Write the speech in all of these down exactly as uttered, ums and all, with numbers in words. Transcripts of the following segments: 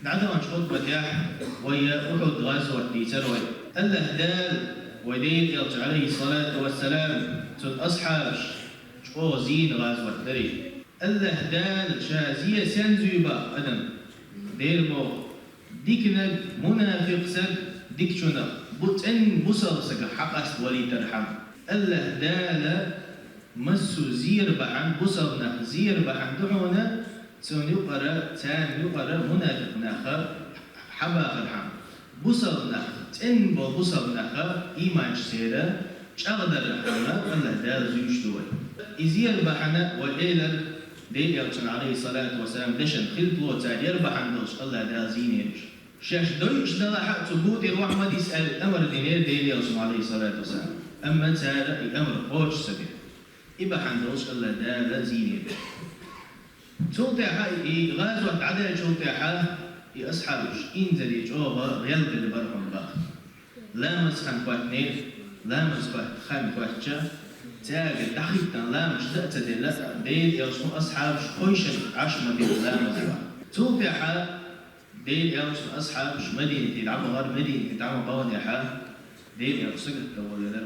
ДӀадаханчу хутбатехь вай Ухьуд гӀазот дийцира вай. АллахӀ Дала вай Делан Элча, Ӏалайхиссалату вассалам, цуьнан асхьабаш чӀогӀа зийна гӀазот дарий. АллахӀ Дала Ша зен сенна зуьй боху адам, дера боху, диканиг, мунафикъ стаг дикачунах, бу-, цӀена бусалба стагах хьакъаста валийтархьама. АллахӀ Дала массо а зер бахьана, бусалба нах зер бахьана ду хьуна, цунна юкъара, царна юкъара мунафикъ нах хьабахархьама. Бусалба нах, цӀена болу бусалба нах, ийманчу церан чӀагӀдархьама АллахӀ Дала зуьйш ду вай. И зер бахьана вай элира Делан Элчанан, Ӏалайхиссалату вассалам, дешан хилпало цара яр бахьана долуш АллахӀ Дала зийнера уьш. Шаьш дойуш далахь а, цу бутӀера охьа ма диса аьлла, амр динера Делан Элчано, Ӏалайхиссалату вассалам. Амма цара и амр кхочуш ца дира. И бахьана долуш АллахӀ Дала зийнера. Цул тӀаьхьа, и гӀазот дӀадаьллачул тӀаьхьа, и асхьабаш инзаре чӀогӀа гӀелделла бара хьуна боху. Ламаз хан хоттинера, ламаз хот-, хан хоттича, цаьрга дӀахӀиттина ламаз дан а ца делла, Делан Элчано асхьабаш кхойшина Ӏаш ма дира ламаз боху. Цул тӀаьхьа Делан Элчанан асхьабаш Мадинате дӀабахара, Мадинате дӀа ма баханехь, Делан Элча сагатдан волавелира.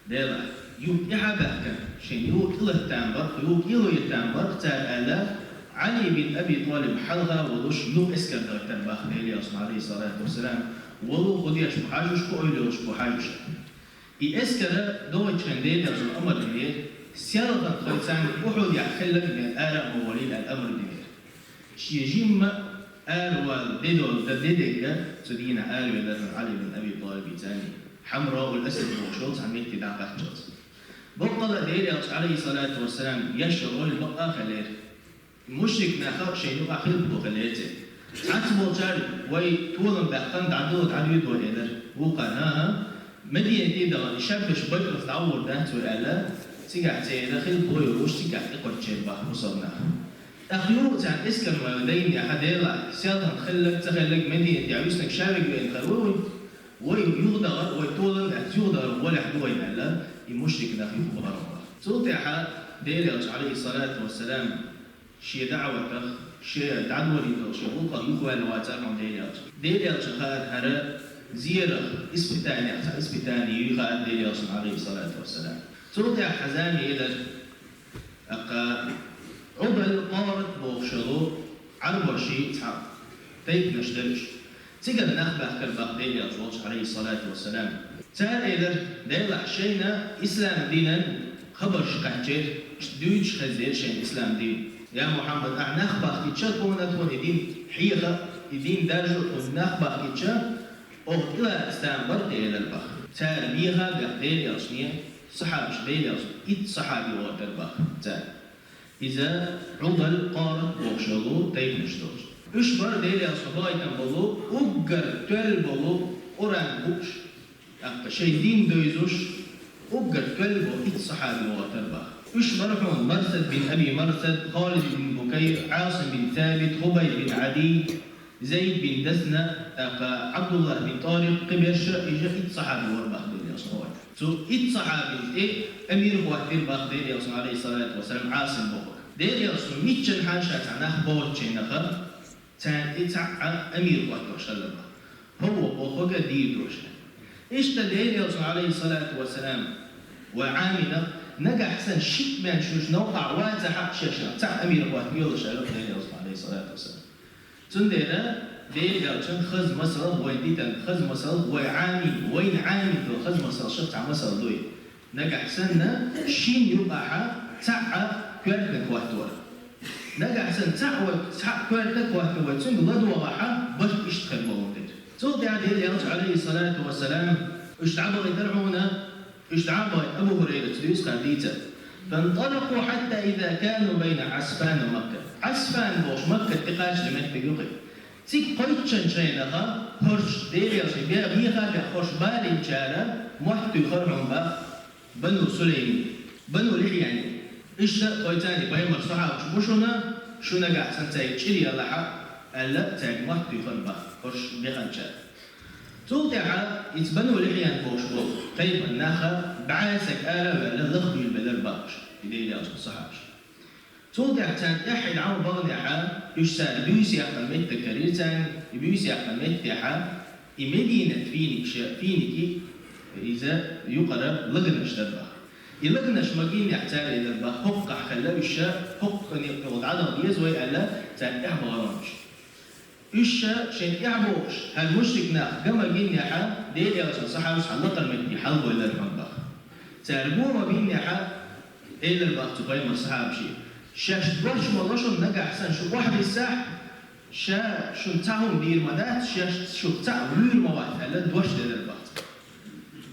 Делахь, юха тӀаьхьа а баьхкина, шайна юха тӀелатта бара, юха тӀелатта бара цара аьлла, Ӏали бин Аби ТӀалиб хьалха а волуш, юха эскар дахийтира боху Делан Элчано, Ӏалайхиссалату вассалам, вало хӀун деш бу хьажош, хӀун ойла йолуш бу хьажош. И эскар догӀучу хенахь Делан Элчано амр динера, селхана тхойцарна Ухьудехь хилларг бен ара а ма волийла аьлла амр динера. Шен жимма аравала де долу, дан де дерг цу дийнахь аравелира Ӏали бин Аби ТӀалиб царна. Хьамраул Асад бохуш йолу цхьана метте дӀакхаччалц. Боккъала а Делан Элча, Ӏалайхиссалату вассалам, еш йолу ойла бакъ а хиллера. Мушрик нах а шайна юкъахь хилпало хиллера церан. Цхьацца болчара вай толам баьккхина дӀадо, дӀадуьйду элира. Вукхара, хӀан-хӀа, Мадинате а дахана, и шаберш байъалц дӀагӀур дац вай аьлла, цигахь церан хилпало йолуш, цигахь тӀекхоччура боху бусалба нах. ТӀаккха юха царна эскар ма дайинехь, делахь, селхана хилларг, ца хилларг, Мадинатехь вуьснарг ша верг веана хир ву вай. Вай юхадахар, вай толам баьхна юхадахар гӀолехь ду вайна аьлла, и мушрик нах юхабахара боху. Цул тӀаьхьа Делан Элча, Ӏалайхиссалату вассалам, шен даӀватах, шен дӀадолийна долу шен гӀуллакхах юхаваьлла вацара хьуна Делан Элча. Делан Элчанна хаьара хӀара зерах испытаниех цхьа испытание юй хаьара Делан Элчанна, Ӏалайхиссалату вассалам. Цул тӀаьхьа зама елира, тӀаккха Ӏудал, Къарат бохуш йолу Ӏарбошийн цхьа тайпанаш дара уьш. Цигара нах баьхкира боху Делан Элча волчу, Ӏалайхиссалату вассалам. Цара элира, делахь шайна ислам динан хабарш кхаьчнера, дуьйцуш хезнера шайна ислам дин. Я Мухьаммад, ахь нах бахкийтича, тхуна, тхуна и дин хьеха, и дин даржо а тхуна нах бахкийтича, оха тӀелаца там бара тӀе элира боху. Цара меха а баьхна Делан Элчане, сахьабаш, Делан Элча, итт сахьаби гӀортар боху цара. Иза Ӏудал, Къарат бохуш йолу тайпанаш долуш. Уьш бара Делан Элчано бахийтина болу, уггар тоьлла болу Къуръан хууш, тӀаккха шайн дин девзаш, уггар тоьлла болу итт сахьаби гӀортар боху. Уьш бара хьуна Марсад бин Аби Марсад, Халид бин Букайр, Ӏасим бин Сабит, Хубайб бин Ӏадий, Зайд бин Дасна, тӀаккха Ӏабдуллах бин ТӀарикъ, кхиберш а, иза итт сахьаби вара боху Делан Элчано гӀортар. Цу итт сахьабин тӀе амир хӀоттийра боху Делан Элчано, Ӏалайхиссалату вассалам, Ӏасим бохург. Делан Элчано миччанхьа ша цхьа нах бохучу хенахь, царна тӀе цхьаъ а амир хӀоттош хилла боху. ХӀокхо бохург а дийр ду аша. Иштта Делан Элчано, Ӏалайхиссалату вассалам, вай Ӏамийнах, нагахь санна шиъ бен шуьш новкъахь вацахь а, шаьш цхьаъ амир хӀоттайолаш аьлла Делан Элчано, Ӏалайхиссалату вассалам. Цундела Делан Элчан хаза масалах вайна дитина, хаза масалах вай Ӏамийна, вайна Ӏамийна долу хаза масалшах цхьа масал ду и. Нагахь санна шина юкъахь цхьаъ а коьртаниг хӀоттор. Нагахь санна цхьаъ вай, цхьаъ коьртаниг хӀоттор вай, цуьнга ладогӀахь барт иштта хир болу дела. Цул тӀаьхьа Делан Элча, Ӏалайхиссалату вассалам, уьш дӀабахийтира хьуна, уьш дӀа а бахийтина, Абу ХӀурайрас дуьйцу хӀара дийцар. فانطلقوا حتى إذا كانوا بين عسفان ومكة. Ӏасфан бохуш Маккат тӀекхаччалц меттиг ю кхин. Цига кхоьчучу хенахь хӀорш, Делан Элчанна беха а беха, хӀорш балийначара мотт туьйхира хьуна боху Бану Сулайми, Бану Лихьяни. Иштта кхойцарна, пайхамаран сахьабаш бу шуна, шу нагахь санна цаьрга чӀир ялахь а, аьлла, цаьрга мотт туьйхира боху хӀорш беханчара. Цул тӀаьхьа иза Бану Лихьян бохуш болу тайпан нах бӀе стаг ара а ваьлла, лахдуьйлабелира боху и Делан Элчан сахьабаш. Цул тӀаьхьа царна тӀаьхьа и дӀа ма баханехьа, уьш цара буьйса яьккхина меттиг карийра царна, и буьйса яьккхина меттехьа, и Мединат финик ша-, финики, иза юкъара лагнаш дар баха. И лагнаш ма гинехьа цара элира баха, хӀокхахь хилла уьш, хӀокху некъа тӀехула дӀадала деза вай аьлла, царна тӀаьхьа бахара уьш. Уьш шайна тӀаьхьа бохуш, хӀара мушрик нах га ма гинехьа, Делан элчан сахьабаш хьан лакхара метте хьалабевллера хьуна баха. Цара го ма бинехьа, элира баха цу пайхамар сахьабаша: «Шаьш дош ма ло шуна нагахь санна шу охьабиссахь, ша шуна цхьа хӀума дийр ма дац, шаьш шух цхьаъ вуьйр ма вац», аьлла, дош делира баха цара.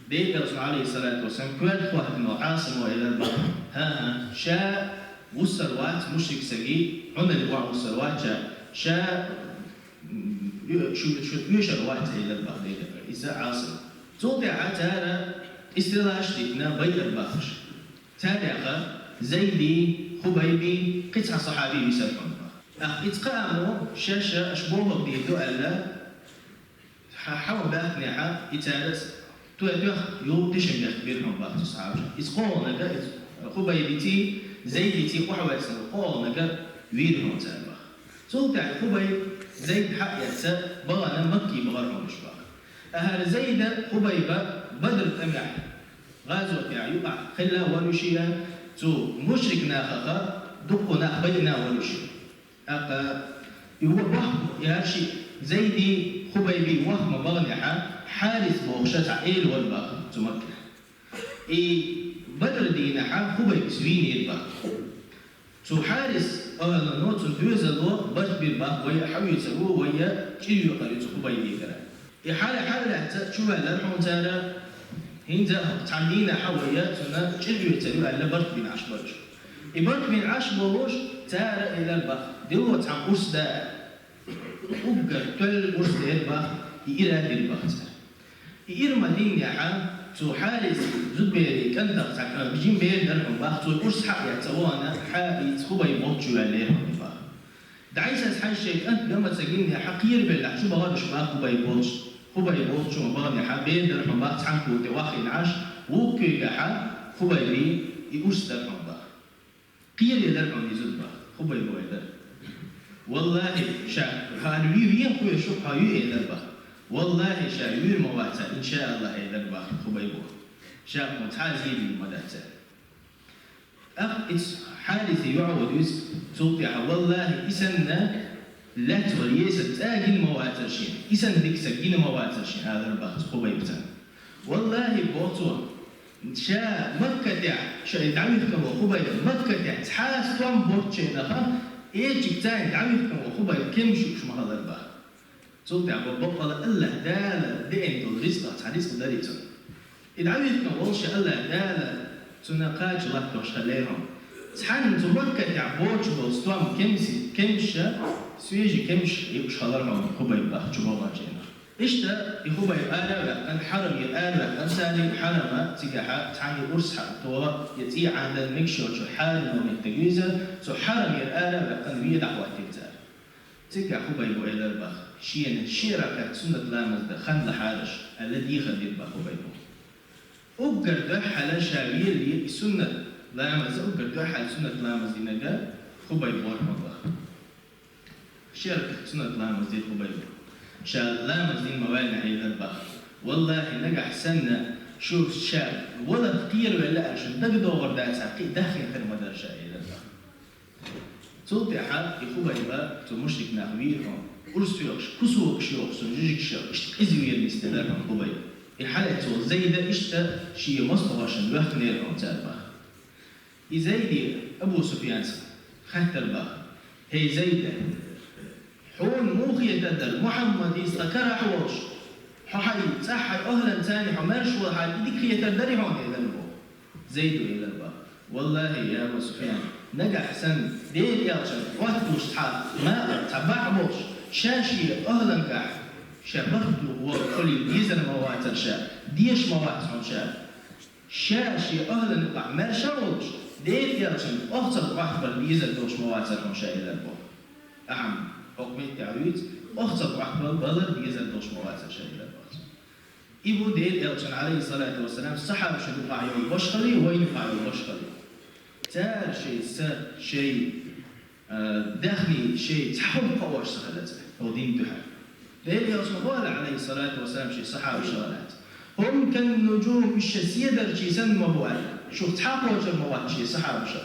Делан элчано, Ӏалайхиссалату вассалам, коьрта хӀоттийна Ӏасимо элира баха: «ХӀан-хӀа, ша вуссар вац мушрик саги, Ӏуналли охьавуссар вац ша, ша, м, ю-, шу, шу оьшур вац», элира баха Делан элчано. Иза Ӏасим. Цул тӀаьхьа цара и стрелаш а дитина, байъар бахаш. Царех Зайди, Хубайби, кхин цхьа сахьаби висар хьуна баха. ТӀаккха иза кхаамо, шаьш аша бохург дийр ду аьлла, хьа-, хьалха баьхкинехьа, и цара с-, тоь-, тоьх юха тешам бехк бира хьуна баха цу сахьабаша. Иза кхоалгӀаниг, иза Хубайбиций, Зайдиций охьаваьцна кхоалгӀаниг вийра хьуна цара баха. Цул тӀаьхьа Хубайб, Зайд хьа а эцна, бахана Макке бахара хьуна уьш баха. ТӀаккха хӀара Зайда, Хубайба Бадр тӀамехь, гӀазотехь юкъахь хилла вара уьш, цу мушрик нахах дуккха нах байина вара уьш. ТӀаккха и вахма, яши Зайди, Хубайби вахма баханехьа, Хьарис бохуш цхьа эла вара баха цу Маккехь. И Бадр дийнахьа Хубайбас вийнера баха. Цу Хьарис охьалано, цуьнан доьзало барт бира баха: «Вай хьавоьцур ву, вай чӀир йоькхур ю цу Хубайбигара». И хьала-, хьалалаьцна чуваьллера хьуна цара, хӀинца цхьана дийнахьа вай цунна чӀир оьцур ю аьлла барт бина Ӏаш бара уьш. И барт бина Ӏаш болуш, цара элира баха: «Дило цхьана урс даа». Уггар тоьлла урс дера баха, и ира дира баха цара. И ира ма диннехьа, цу Хьарис зудберийн кӀантах цхьа жима бер дара хьуна баха, цо урс хьа а эцна вахана, хьа а ийца Хубайб болчу ваьллера хьуна баха. ДӀасас хьаьжча шайн кӀант га ма ца гиннехьа, кхерабеллехь чу бахара уьш баха Хубайб болчу, Хубайб болчу ма баханехьа, бер дара хьуна баха цхьана куьйга тӀе ваххийна Ӏаш, вукху куьйгахьа Хубайби и урс дара хьуна баха. Кхере дара хьуна и зуда баха, Хубайбо элира: «Валлахи, ша хӀара вий вен кхоьшу хьо ю», элира баха. «Валлахи, ша вийр ма вац, иншааллахӀ», элира баха Хубайбо. Ша кхунна цхьа а зийна ма дац аьлла. ТӀаккха иза Хьариса йоӀ ву дуьйцу, цул тӀаьхьа: «Валлахи, и санна лаьцна вара есар цӀа гина ма вацара шен, и санна дика са гина ма вацара шен», алара баха цу Хубайбца. «Валлахи, — боху цо, — ша Макка тӀехь, ша и дӀавихкина ву Хубайб, Макка тӀехь цхьа а стом боцучу наха, эчиг царна дӀавихкина ву Хубайб кемаш юуш ма хилар баха». Цул тӀаьхьа баккъала АллахӀ Дала деана долу рицкъах цхьа рицкъ дарий цунна. И дӀавихкина волуш АллахӀ Дала цунна кхача латтош хилла хьуна. Цхьанна цу Макка тӀехь боцуш болу стом кемси-, кемша, свежий кемаш юуш хилар хьуна Хубайб баха чу богӀанчу хенахь. Иштта и Хубайб ара а ваьккхина, хьарам яр ара а ваьккхина, царна хьарама цигахьа цхьаьна урс хьа а тоха, я цӀий Ӏандан мегаш йолчу хьарам меттиг ю иза, цу хьарам яр ара а ваьккхина, вен дӀахӀоттийра цара. Цигахь Хубайбо элира баха: «Шена ши ракаӀат суннат ламаз дан хан лахьара аш», аьлла, дехар дира баха Хубайбо. Уггар дуьххьал ша велале и суннат ламаз, уггар дуьххьал суннат ламаз динарг Хубайб вара хьуна баха. Ши ракаӀат суннат ламаз дира Хубайбо. Ша ламаз дина ма ваьллинехь элира баха: «ВаллахӀи, нагахь санна шу ша валарх кхеравелла аьлла шуна дагадогӀур дацахь, кхин а даххийна хир ма дара ша», элира баха. Цул тӀаьхьа и Хубайба цу мушрик нах вийра хьуна, урс йохуш, кусокаш йохуш, цунна жижигаш йохуш, иштта къиза вийра нисделира хьуна Хубайб. И хьалаьцна волу Зайда иштта шен мостагӀашна ваьхкинера хьуна цара баха. И Зайде Абу Суфьяна хаьттира баха: «ХӀей Зайда, хьуна муха хетар дара, Мухьаммад иза тхан карахь а волуш, хьо хьайн цӀахь хьайн охӀланца хьо маьрша валахьара, и дика хетар дарий хьуна?» элира боху. Зайдо элира баха: «ВаллахӀи, я Абу Суфьян, нагахь санна Делан элчанна хӀотталуш цхьа ма а, цхьа бахьа болуш, ша шен охӀлангахь ша барт ву-, волу хуьлийла дезар ма вацара ша, деша ма вац хьуна ша. Ша шен охӀлан юкъахь маьрша а волуш, Делан элчанна охцал Ӏоттабар дезар долуш ма вацара хьуна ша», элира боху. Ахьа хӀокху меттехь вуьйцу, охцал Ӏоттабар балар дезар долуш ма вацара ша элира боху. И бу Делан элчан, Ӏалайхиссалату вассалам, сахьабашна юкъахь йолу башхалла, вайна юкъахь йолу башхалла. Цара шайн са, шайн Даьхни шоай цхьа хӀума кхоош ца хилла цӀа, хӀо дин дуьхьа. Делан Элчано аьлар, Ӏалайхи ссалату вассалам, ший сахьабашта аьлар: «هم كالنجوم», уьш шоай седарчий санна ма бу аьлла. Шух цхьа кхочур ма вац ший сахьабашта.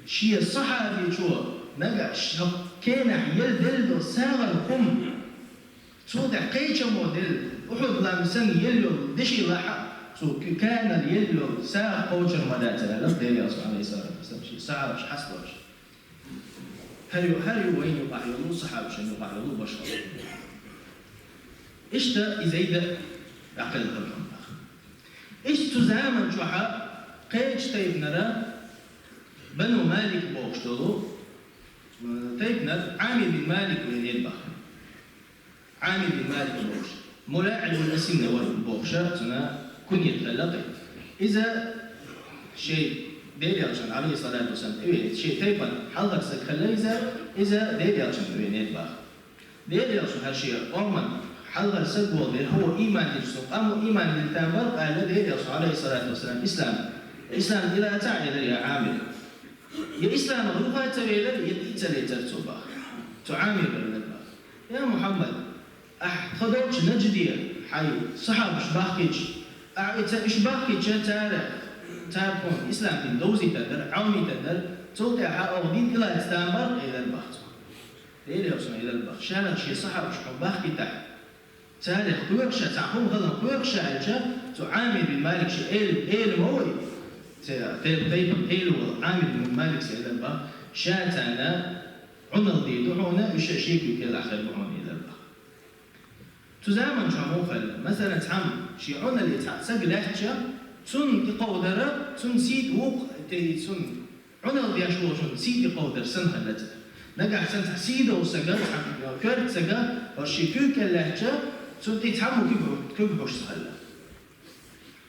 Ший сахьабачо нагахь ший кенахь елла делла долу сагӀан хӀума, цул тӀаьхьа кхечамо делла, Ухьуд-лам санна елла йолу деши лахьа, цу кенахь елла йолу сагӀа кхочур ма дац аьлла Делан Элчано, Ӏалайхи ссалату вассалам, ший сахьабашка хьаста долуш. ХӀара ю, хӀара ю вайна юкъахь йолу, сахьабашна юкъахь йолу башхалла. Иштта и Зайд дӀакхелхира хӀума бах. Иштта цу заман чохь кхечу тайпанара, Бану Малик бохуш долу, э, тайпанара Ӏамир бин Малик веанера бах. Ӏамир бин Малик бохуш. Мулаъим бин Асим вара бохуш, цуьнан куньят хилла кхин. Иза шайн Делан Элчанна, Ӏалайхи ссалату вассалам, тӀевеана, шайн тайпана хьалхара стаг хилла иза, иза Делан Элчанна веанера бах. Делан Элчано хӀара шен къоман хьалхара стаг волу дела, хӀун ийман диллича цунна къам ву, ийман диллина там бара аьлла, Делан Элчано, Ӏалайхи ссалату вассалам, ислам, ислам тӀелаца а элира я Ӏамир. Я исламах юха а ца велира, я тӀе а ца лецира цо бах. Цу Ӏамиро элира бах: «Я Мухьаммад, ахь тхан долчу Наджде хьайн сахьабаш бахкийтича, ахь и ца, уьш бахкийтича, цара, цара тхуна ислам дин довзийтар дара, Ӏамийтар дара, цул тӀаьхьа оха дин тӀелаца там бара», — элира бах цо. Делан Элчано элира бах: «Ша шен сахьабаш хьуна бахкийтахь, царах кхоьхьа ша, цхьа хӀума хиларна кхоьхьа ша», — аьлча, цу Ӏамир бин Малик шен эла, эла ма вай, цу тайпан эла волу Ӏамир бин Малика элира бах: «Ша царна Ӏуналла дийр ду хьуна, уьш шен куьйга елахь хир бу хьуна», — элира бах. Цу заман чохь муха хилла, масала, цхьамма шен Ӏуналле цхьа стаг лаьттача, цунна тӀекховдара, цунна сий тӀе вукху, тӀе цунна Ӏуналла деш волчунна сий тӀе кховдар санна хилла цара. Нагахь санна цхьа сий долу стага, цхьа коьрта стага, хӀара шен куьйга кӀел лаьттача, цунна тӀе цхьаммо куьг, куьг хьуш ца хилла.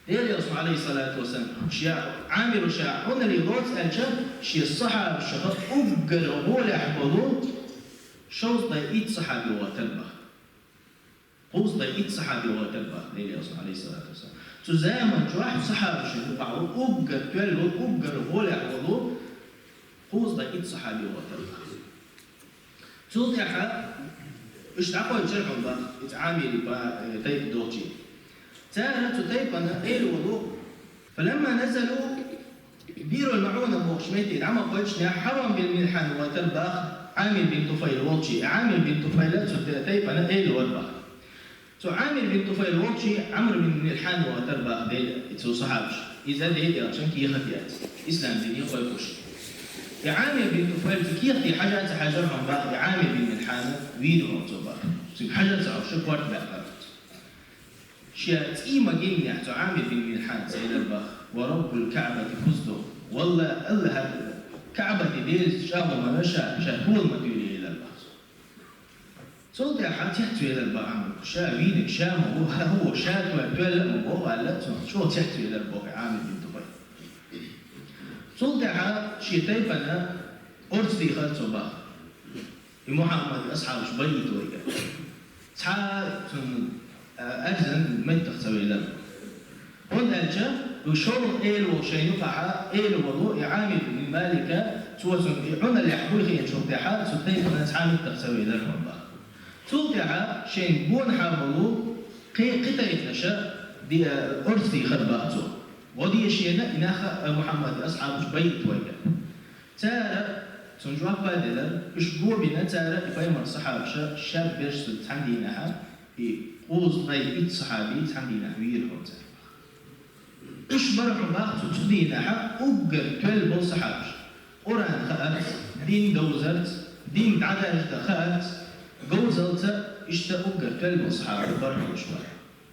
Делан Элчано, Ӏалайхи ссалату вассалам, ша, Ӏамиро ша Ӏуналле лоцу аьлча, шен сахьабашах уггар гӀолехь болу шовзткъе итт сахьаби вахийтира бах. Кхузткъе итт сахьаби вахийтира бах Делан Элчано, Ӏалайхи ссалату вассалам. Цу заман чохь сахьабашна юкъахь ву уггар тоьлла, уггар гӀолехь волу кхузткъе итт сахьаби вахийтира бах. Цул тӀаьхьа уьш дӀакхойчура хьуна бах, иза Ӏамир бин, э, тайпа долчий. Цара цу тайпана эла волу: «فلما نزلوا بئر المعونة» бохучу метте дӀа ма кхойчу, «حرم بن ملحان» вахийтира бах Ӏамир бин Туфайл волчий. Ӏамир бин Туфайла цу тайпана эла вара бах. Цу Ӏамир бин Туфайл волчий Ӏамр бин Милхьан вахийтира бах Делан, цу сахьабаша. Иза Делан Элчанна кехат яц, ислам дине кхойкхуш. И Ӏамир бин Туфайл цу кехате хьажа а ца хьаьжира хьуна бах, и Ӏамир бин Милхьана вийра хьуна цо бах. Цуьнга хьажа а ца хьожуш, корта баьккхира хьуна цо. Шен цӀий ма-гиннехь, цу Ӏамир бин Милхьана цо элира бах: «ورب الكعبة فزت». Валла, АллахӀ, КаӀбати Делаца чӀагӀо ма ша, ша тола ма туьйлий, элира бах цо. Цул тӀаьхьа цецвелира бах Ӏамр, ша вийнарг ша ма ву, хӀара хӀун ву, ша тоьлла а ма боху аьлла, цунах чӀогӀа цецвелира боху Ӏамир бин Туфайл. Цул тӀаьхьа шен тайпана орца дийхира цо бах. И Мухьаммадан асхьабаш байъийта вайга. Цхьа а цунна, а, аьрзан меттах ца велира. ХӀунда аьлча, уьш шолгӀа эла волу шайна юкъахьа, эла волу и Ӏамир бин Малика, цо цунна и Ӏуналлехь буй хиъначул тӀаьхьа, цу тайпана цхьа а меттах ца велира хьуна бах. Цул тӀаьхьа шайна гонахьа болу кхи-, кхин тайпанаша ди-, орца дийхира бах цо. ГӀо де шена, и нах а, Мухьаммадан асхьабаш байъийта вайга. Цара цунна жоп а делира, уьш го бина цара и пайхамаран сахьабаша шаьрда берш цхьана дийнахьа, и кхузткъе итт сахьаби цхьана дийнахь вийра хьуна цара. Уьш бара хьуна бах цу, цу дийнахьа уггар тоьлла болу сахьабаш. Къуръан хаарца, дин довзарца, дин дӀадажда хаарца, говзалца, иштта уггар тоьлла болу сахьаба бара хьуна уьш бара.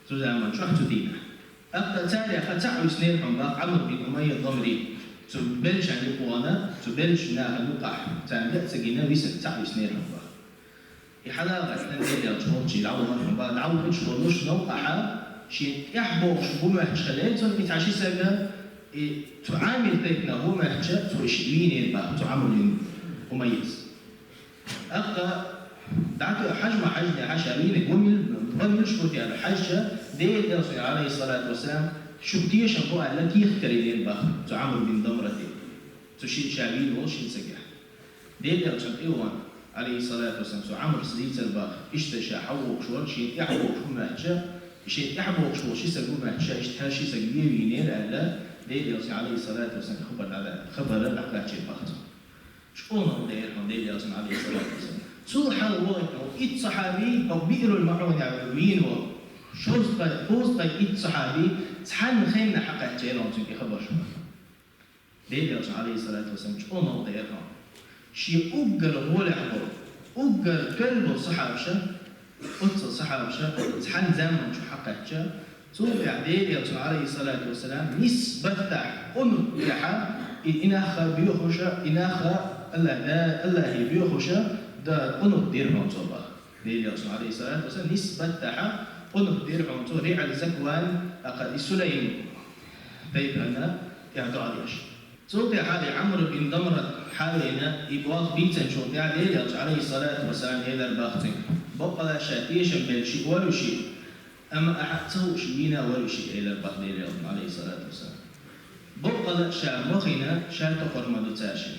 Цу заман чохь цу дийнахь. ТӀаккха царех цхьаъ виснера хьуна бах Ӏамр бин Умайя Дамри, цу беллачарна юкъана, цу беллачу нахана юкъахь, царна ган а ца гина, висина цхьаъ виснера хьуна бах. И хьалагӀаттина Делан Элча волчий дӀавахара хьуна бах, дӀавахача волуш новкъахьа, шен тӀехь бохуш бу моьттуш хилла цунна и цхьа ши сага, и цу Ӏамир тайпанах бу моьттуш, цо и шиъ вийнера бах, цу Ӏамр бин Умайяс. ТӀаккха дӀа хьажа ма хьаьжнехьа, ша вийнарг ву мила, ван муьлш ву те аьлла хьаьжча, Делан Элчано, Ӏалайхи ссалату вассалам, шух тешам бу аьлла, кехат карийнера бах цу Ӏамр бин Дамрате, цу шин ша вийна волу шин сагехь. Делан Элчан тӀе а вахана, Ӏалайхи ссалату вассалам, цу Ӏамрас дийцар бах, иштта ша хьавогӀуш вар, шен тӀехьа вогӀуш хӀу моьттуш, шен тӀехьа вогӀуш вола ши саг хӀу моьттуш, иштта хӀара ши саг ве вийнар аьлла, Делан Элчан, Ӏалайхи ссалату вассалам, хабар дӀа-, хабар дӀакхаччийра бах цо. ЧӀогӀа новкъа даьр хьона Делан Элчан, Ӏалайхи ссалату вассалам. Цул хьалха вогӀийта итт сахьаби, хӀокху Биърул МаӀуна вийна волу, шовзткъе, кхузткъе итт сахьаби, цхьана хенна хьакхаьччийра хьуна цуьнга и хабар. Делан Элчан, Ӏалайхи ссалату вассалам, чӀогӀа новкъа даьр хьуна. Шен уггар гӀолехь болу, уггар тоьлла болу сахьабаша, оццул сахьабаша, цхьана заманчохь хьакхаьчча, цул тӀаьхьа Делан Элчан, Ӏалайхи ссалату вассалам, нисбаттахь къунут тӀехьа, и, и нах а боьхуша, и нах а Аллах, да, Аллахе боьхуша, да, къунут дира хьуна цо бах. Делан Элчан, Ӏалайхи ссалату вассалам, нисбаттахь къунут дира хьуна цо, РиӀал Закван, акха и Сулайм тайпана тӀехь доӀа деш. Цул тӀаьхьа и Ӏамр бин Дамра хьавеана, и болх бийцинчул тӀаьхьа Делан Элча, Ӏалайхи ссалату вассалам, элар бах цуьнга: «Баккъала ша тешам белла шиъ вара шиъ, амма ахьа ца хууш вийна вара шиъ», — элар бах Делан Элча, Ӏалайхи ссалату вассалам. «Баккъала ша мохина, ша токхар ма ду цаьршинна».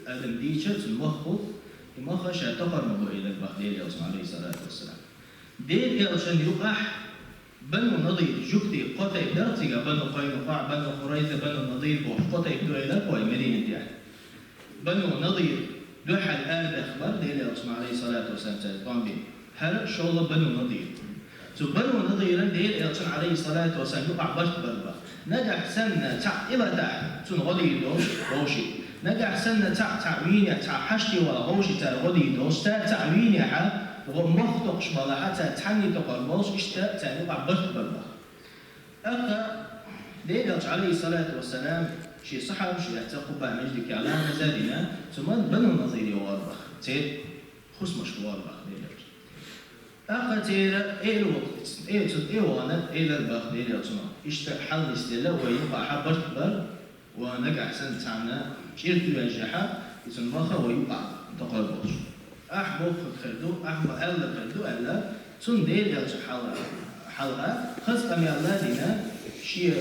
Адам дийча, цуьнан мох хӀутту, и мох ша токхар ма бу, элар бах Делан Элча, Ӏалайхи ссалату вассалам. Делан Элчан юкъахь Бану Надир, жуьгтий кхо тайпа дара цигахь, Бану Къайнукъаъ, Бану Къурайза, Бану Надир бохуш кхо тайпа ду элар кхо Мединатехь. Бану Надир дуьххьара арадахна бара Делан Элча, Ӏалайхи ссалату вассалам, цаьрца тӀом бина. ХӀара шолгӀа Бану Надир. Цу Бану Надиран Делан Элчан, Ӏалайхи ссалату вассалам, юкъахь барт бар бах. Нагахь санна цхьаъ тӀелатахь, цунна гӀо дийр долуш вовшийн. Нагахь санна цхьаъ, цхьаъ вийна, цхьа хьашт вала вовшийн цара гӀо дийр долуш, цара цхьаъ вийнехь, гӀо мохк токхуш балахь, цара цхьанний токхар болуш, иштта царна юкъахь барт бар бах. ТӀаккха Делан Элча, Ӏалайхи ссалату вассалам, шен сахьабаш яц Къубаъ маьждигехь ламаз а дина, цу Бану Надире вахар бах. Церан хӀусамашка вахар бах Делан Элча. ТӀаккха церан эла воккхуш, э, цу тӀе а вахана, элар бах Делан Элчано: «Иштта хьал нисделла, вай юкъахь барт бар, ва нагахь санна цхьанна чӀир ду вежжехь, и цунна мах а вай юкъахь токхар болуш. Ахь бохург хир ду, ахь ма-алларг хир ду», — аьлла, цунна Делан Элча хьалха, хьалха хаза къамел а дина, шен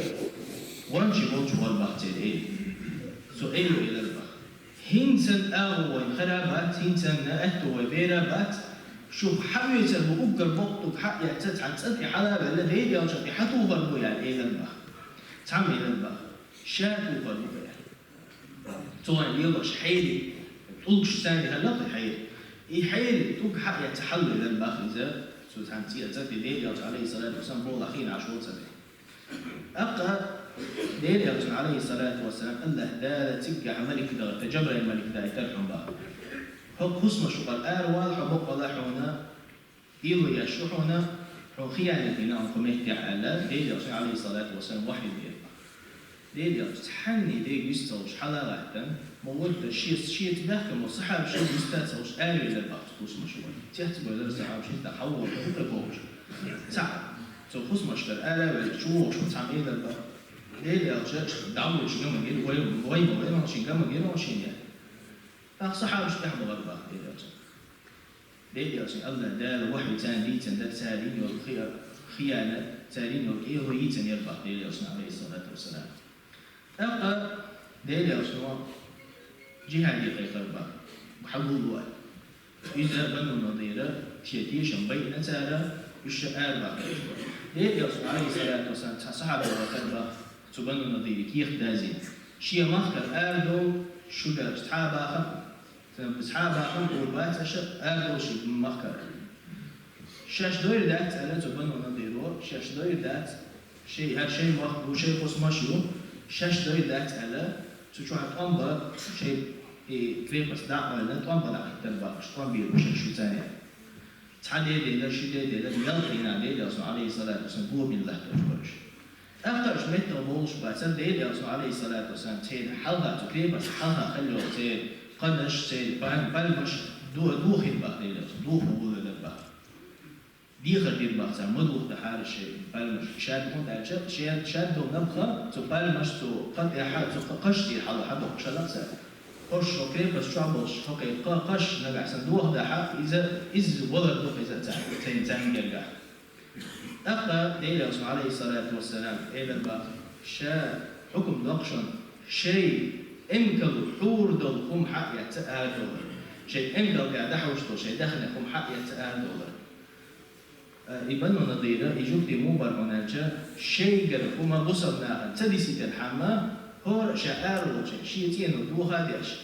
гӀоьнчий болчу вахар бах церан эла. Цу эла элар бах: «ХӀинца агӀо вайн хир а бац, хӀинца аьтто вай бер а бац, шух хьаоьцур бу уггар боккха стаг хьаэцна, цхьана цӀа тӀе хьала а ваьлла, Делан Элча тӀе хьатухур бу», — аьлла, элар бах. Цхьамма элар бах: «Ша тухур бу», — аьлла. Цо вайн лелош хьерий, тӀулгаш царна хьалла хьерий. И хьерий тӀулг хьаэцна хьалавелар бах иза, цу цхьана цӀа тӀе, Делан Элча, Ӏалайхи ссалату вассалам, боху хиъна Ӏаш волу цӀа тӀе. ТӀаккха Делан Элчана, Ӏалайхи ссалату вассалам, АллахӀ Дала циггахь малик даха, Джабраил малик дахийтира хьуна бах. ХӀокху хӀусамашкара ара вала хьо, баккъала хьуна, уьйло еш ю хьуна, хьуна хиянат дина хӀокху меттехь аьлла, Делан Элчане, Ӏалайхи ссалату вассалам, вахьйу дира бах. Делан Элча цхьанне дерг вист ца луш хьала а гӀаттана, ма вуьтта шеца, шеца баьхкина болу сахьабаш вист ца луш аравелира бах цу хӀусамашкара. Цецбевлира сахьабаш, иза хьалаволу хӀума ца бохуш. Цхьаъ, цу хӀусамашкара ара а ваьлла, чувогӀуш цхьамма элира бах: «Делан Элча, дӀавоьдуш га ма гира, вай, вай ма вайна шен га ма гира шена». ТӀаккха сахьабаш тӀаьхьа бахара бах Делан Элчана. Делан Элчане АллахӀ Дала вахьйу царна дийцина дара, цара йина йолу хи-, хиянат, цара йина йолу кӀело йийцина яра бах Делан Элчане, Ӏалайхи ссалату вассалам. ТӀаккха Делан Элчано джихӀаде кхайкхира бах, хьагулло аьлла. Иза Бану Надира шен тешам байина цара, уьш ара бахкара. Делан Элчано, Ӏалайхи ссалату вассалам, цхьа сахьаба вахара бах, цу Бану Надире кехат даздина. Шен махкара арадовла, шу белча цхьа а бахам, цхьа а бахам гӀур бац аша, арадовла шен махкара. Шаьш дойр дац аьлла цу Бану Надиро, шаьш дойр дац, шайн, хӀара шайн мохк бу, шайн хӀусамаш ю, шаьш дойр дац аьлла, цу чохь тӀом бан, шайн и крепость дӀа а оьллина, тӀом бан дӀахӀиттина бах уьш, тӀом бийр бу шаьш ю царна. Цхьа де делира, ши де делира, ялх дийнахь Делан Элчано, Ӏалайхи ссалату вассалам, го бина латтош бара уьш. ТӀаккха уьш меттах бовлуш бацара, Делан Элчано, Ӏалайхи ссалату вассалам, церан хьалха, цу крепостан хьалха хилла йолу церан къанаш, церан пал-, пальмаш ду-, духийна бах Делан Элчано, духо вуьйлира бах. Дехар дира бах цара, ма духадахьара шайн пальмаш. Шаьрда хӀунда аьлча, шен, шаьрда долу набха цу пальмаш, цу кха тӀехь, цу кха-, кхаш тӀера хьала хьадоккхуш хилла цара. ХӀорш хӀокху крепост чохь болуш, хӀокху кха-, кхаш нагахь санна дохадахь, иза, иза валар ду-кх иза царна, церан, царна гергахь. ТӀаккха Делан Элчано, Ӏалайхи ссалату вассалам, элира бах: «Ша хьукам доккху шуна, шайн эмкал хьур долу хӀума хьаэца арадовлар. Шайн эмкал тӀехь дӀахьуш долу шайн даьхни хӀума хьаэца арадовлар. Э, и Бану Надира, и жуьгти муха бара хьуна аьлча, шайгара хӀума бусалба нахана ца дисийтархьама, хӀора а ша ара волча шен цӀено тоха а деш,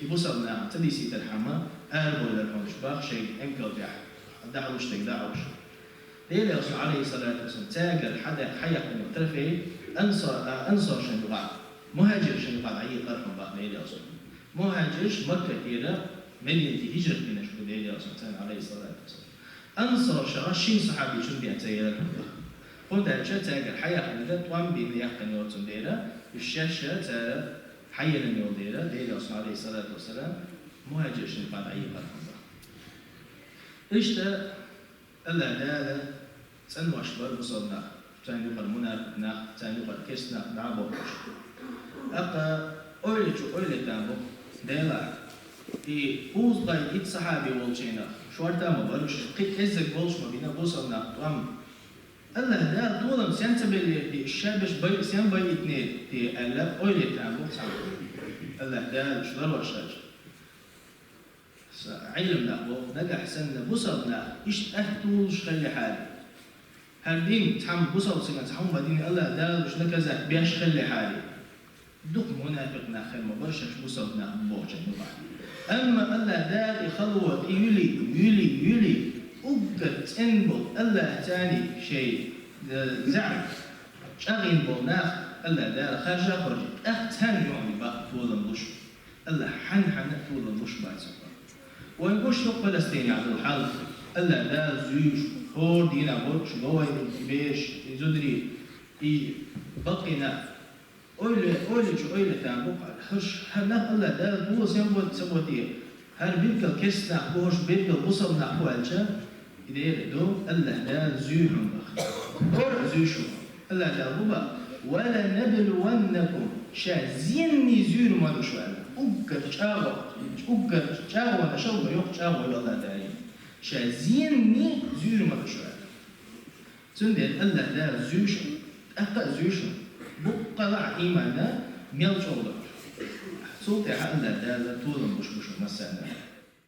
и бусалба нахана ца дисийтархьама, арабовлар хьуна уьш боху шайн эмкал тӀехь дӀахьуш дерг дӀахьуш. Делан Элчано, Ӏалайхиссалату вассалам, цаьргара хьадаьхна хьаяккхина трофей ансар-, а, ансаршна юкъахь, мухӀажиршна юкъахь дӀаекъар хьуна боху Делан Элчано. МухӀажирш Маккатера Мединате хӀижрат бинарш бу Делан Элчано, Ӏалайхиссалату вассалам. Ансаршах шина сахьабичунна бен ца елира хьуна боху. ХӀунда аьлча цаьргара хьаяьккхинарг тӀом бина яьккхина йоцун дела, уьш шаьш а цара хьаеллина йолу дела, Делан Элчано, Ӏалайхиссалату вассалам, мухӀажиршна юкъахь дӀаекъар хьуна боху. Иштта АллахӀ Дала цӀанвеш бара бусалба нах, царна юкъара мунафикъ нах, царна юкъара керста нах дӀа а бохуш. ТӀаккха ойла чу ойла там бу, Делахь, и кхузткъе итт сахьаби волчийнах шорта ма бара уьш, кхин кӀеззиг болуш ма бина бусалба нах тӀом. АллахӀ Дала толам сен ца беллера те, ша берш бай-, сен байъийтинера те аьлла, ойла там бу цхьамма. АллахӀ Дала уьш ларвеш хилча. Сан Ӏилманах боху, нагахь санна бусалба нах иштта атта толуш хиллехьара, хӀара дин цхьамма бусалба стагана цхьа хӀума дина АллахӀ Дала уьш наказать беш хиллехьара, дукха мунафикъ нах хир ма бара шаьш бусалба нах бу бохучарна юкъахь. Амма АллахӀ Дала и хало тӀе юьли, юьли, юьли, уггар цӀена болу АллахӀ царний шайн, э, заьӀап чӀагӀйина болу нах АллахӀ Дала харжа а хоржий, тӀаккха царна юьхьанца бакъ толам луш. АллахӀ хьанна-хьанна а толам луш бац хӀокхунна. Вайн гуш ду Палестинехь долу хьал. АллахӀ Дала зуьйш, хӀора дийнахь болуш бу вайн бераш, и зударий, и баккхий нах. Ойла, ойла чу ойла там бу, хӀорш, хӀара нах АллахӀ Дала дола сен бо-, ца бо те, хӀара билггал керста нах бу, хӀорш билггал бусалба нах бу аьлча, и дера ду, АллахӀ Дала зуьй хьуна боху. ХӀора а зуьйш ву. АллахӀ Дала бу боху: «Ва ланабалуваннакум», ша зенний зуьйр ма ду шу аьлла. Уггар чӀагӀо, уггар чӀагӀонаш а ма йоккха чӀагӀо ю АллахӀ Дала. Ша зенний зуьйр ма ду шу аьлла. Цундела АллахӀ Дала зуьйш, тӀаккха а зуьйш, буккъала а иманна мел чӀогӀа ду. Цул тӀаьхьа АллахӀ Дала толам луш бу шу массарна.